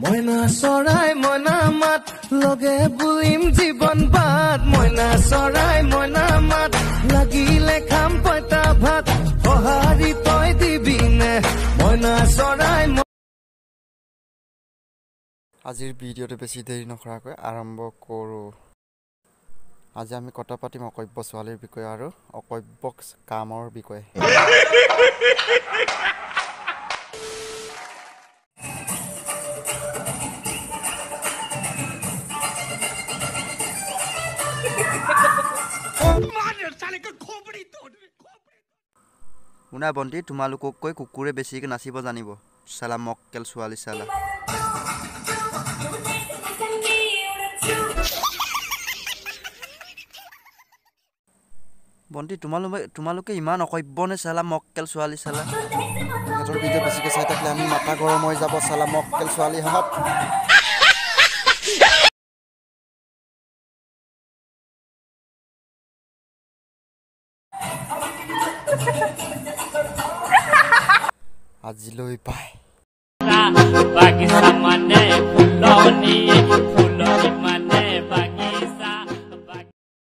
মইনা চৰাই মইনা মাত লগে বুলিম জীৱন বাট, মইনা চৰাই মইনা মাত লাগিলে খাম পঁইতা ভাত, সঁহাৰি তই দিবিনে মইনা চৰাই। আজিৰ ভিডিঅ'টো বেছি দেৰি নকৰাকৈ আৰম্ভ কৰোঁ। আজি আমি কথা পাতিম অকব্য ছোৱালীৰ বিষয়ে আৰু অকব্য কামৰ বিষয়ে। শুনা বন্তি, তোমালোকতকৈ কুকুৰে বেছিকৈ নাচিব জানিব। চালা মক্কেল ছোৱালী চালা। বন্তি, তোমালোকে ইমান অকব্য নে চালা মক্কেল ছোৱালী চালা? সিহঁতৰ ভিডিঅ' বেছিকৈ চাই থাকিলে আমি মাথা গৰম হৈ যাব চালা মক্কেল ছোৱালীহঁত। আজিলৈ পাই বাগিচা মানে